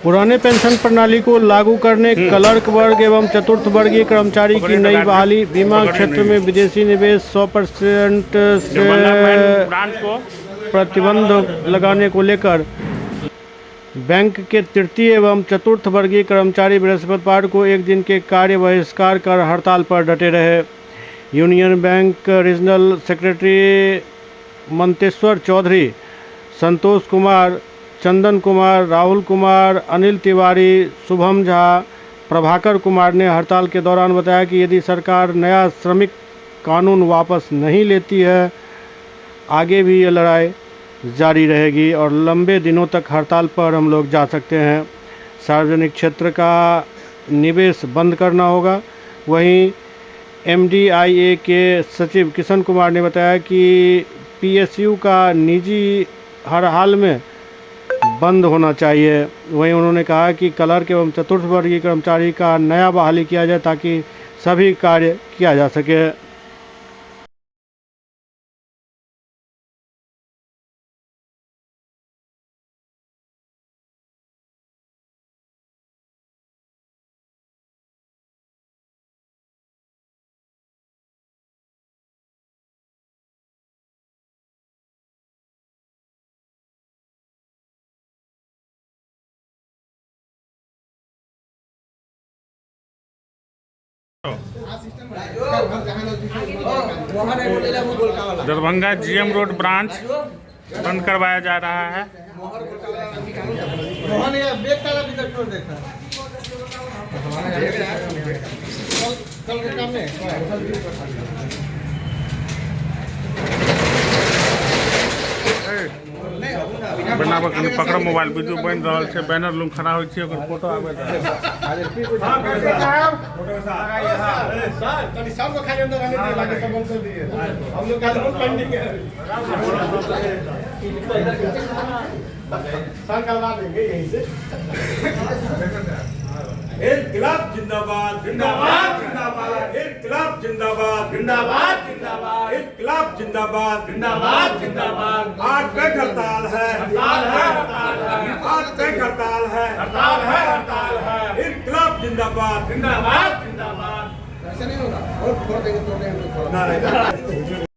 पुराने पेंशन प्रणाली को लागू करने, क्लर्क वर्ग एवं चतुर्थ वर्गीय कर्मचारी की नई बहाली, बीमा क्षेत्र में विदेशी निवेश 100% से ब्रांच को प्रतिबंध लगाने को लेकर बैंक के तृतीय एवं चतुर्थ वर्गीय कर्मचारी बृहस्पतिवार को एक दिन के कार्य बहिष्कार कर हड़ताल पर डटे रहे। Union bank regional secretary Manteshwar Chaudhary, Santosh Kumar, Chandan Kumar, Rahul Kumar, Anil Tiwari, Shubham Jha, Prabhakar Kumar ने हड़ताल के दौरान बताया कि यदि सरकार नया श्रमिक कानून वापस नहीं लेती है, आगे भी ये लड़ाई जारी रहेगी और लंबे दिनों तक हड़ताल पर हम लोग जा सकते हैं। सार्वजनिक क्षेत्र का निवेश बंद करना होगा। वहीं एमडीआईए के सचिव किशन कुमार ने बताया कि पीएसयू का निजी हर हाल में बंद होना चाहिए। वहीं उन्होंने कहा कि क्लर्क एवं चतुर्थ वर्गीय कर्मचारी का नया बहाली किया जाए ताकि सभी कार्य किया जा सके। दरभंगा जीएम रोड ब्रांच बंद करवाया जा रहा है। बनाबऽ कनि पकड़ मोबाइल, वीडियो बनि रहल छै, बैनर लग खड़ा होइ छै, ओकर फोटो आबै। इनकलाब जिंदाबाद, जिंदाबाद, जिंदाबाद। इनकलाब जिंदाबाद, जिंदाबाद, जिंदाबाद। इनकलाब जिंदाबाद, जिंदाबाद, जिंदाबाद। आज बैंक हड़ताल है, हड़ताल है, हड़ताल है। आज बैंक हड़ताल है, हड़ताल है, हड़ताल है। इनकलाब जिंदाबाद, जिंदाबाद, जिंदाबाद। ऐसा नहीं होगा और छोड़ देंगे, तोड़ देंगे।